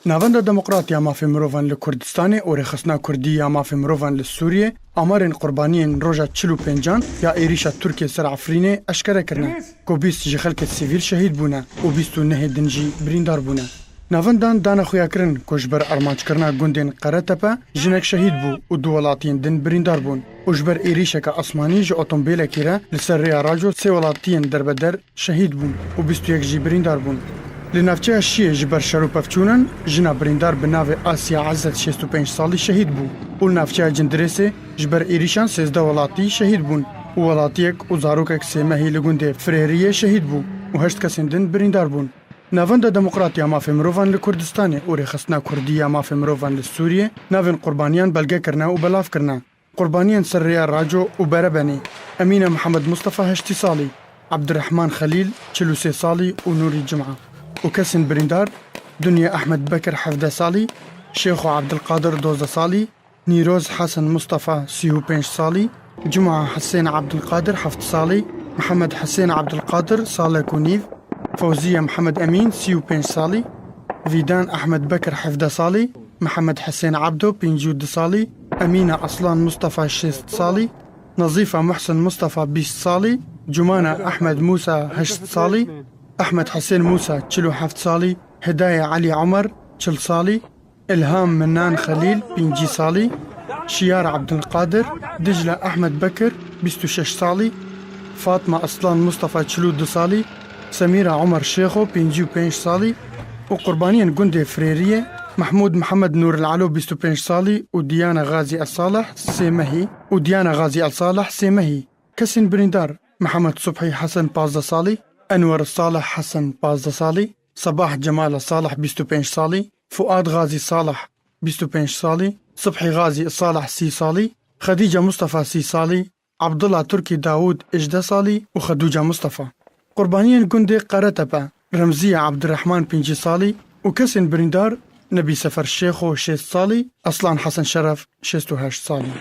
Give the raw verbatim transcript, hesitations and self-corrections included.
Navenda Demokrat ya Mafê Mirovan li Kurdistanê û Rêxistina Kurdî ya Mafê Mirovan li Sûriyê amarên qurbaniyên roja çil û pêncan ya êrîşa Tirkiyê ser Efrînê eşkere kirine ku bîst ji xelkê sivîl şehîd bûne û bîst û nehê din jî birîndar bûne. Navendan dane xuyakirin ku ji ber armanckirina gundên Qeretepe jinek şehîd bû û du welatiyên din birîndar bûn û ji ber êrîşeke asmanî ji otombêlekî re li ser rêya Raco sê welatiyên derbeder şehîd bûn û bîst û yek jî birîndar bûn. Li navçeya Şiyê ji ber şer û pevçûnan jina birîndar bi navê Asya Ezet şêst û pênc salî şehîd bû û li navçeya Cindirêsê ji ber êrîşan sêzdeh welatî şehîd bûn û welatiyek û zarokek sê mehî li gundê Firêriyê şehîd bû û heşt kesên din birîndar bûn. Navenda Demokrat ya Mafê Mirovan li Kurdistanê û Rêxistina Kurdî ya Mafê Mirovan li Sûriyê navên qurbaniyan belge kirine û belav kirine. Qurbaniyên ser rêya Raco û Berebenê: Emîne Mihemed Mustafa heştî salî, Ebdirehman Xelîl çil û sê salî û Nûrî Cima û kesên birîndar: Dunya Ehmed Bekir hevdeh salî, Şêxo Ebdilqadir dozdeh salî, Nîroz Hesen Mustafa sî û pênc salî, Cuma Hesên Ebdilqadir heft salî, Mihemed Hesên Ebdilqadir salek û nîv, Fewziye Mihemed Emîn sî û pênc salî, Vîdan Ehmed Bekir hevdeh salî, Mihemed Hesên Ebdo pêncî û du salî, Emîne Aslan Mustafa şêst salî, Nazîfa Muhsin Mustafa bîst salî, Cumana Ehmed Musa heşt salî, Ehmed Hesên Musa çil û heft salî, Hidaye Elî Omer çil salî, Ilham Minan Xelîl pêncî salî, Şiyar Ebdilqadir, Dicle Ehmed Bekir bîst û şeş salî, Fatma Aslan Mustafa çil û du salî, Semîra Omer Şêxo pêncî û pênc salî û qurbaniyên gundê Firêriyê: Mehmûd Mihemed Nûril Elo bîst û pênc salî û Diyana Gazî Esaleh sê mehî û Diyana Gazî Esaleh sê mehî. Kesên birîndar: Mihemed Subhî Hesen pazdeh salî, Enwer Saleh Hesen pazdeh salî, Sebah Cemala Saleh bîst û pênc salî, Fuad Gazî Saleh bîst û pênc salî, Subhî Gazî Saleh sî salî, Xedîce Mustafa sî salî, Abdullah Turkî Dawûd hejdeh salî û Xedûce Mustafa. Qurbaniyên gundê Qeretepe: Remziye Ebdirehman pêncî salî û kesên birîndar: Nebî Sefer Şêxo şêst salî, Aslan Hesen Şeref şêst û heşt salî.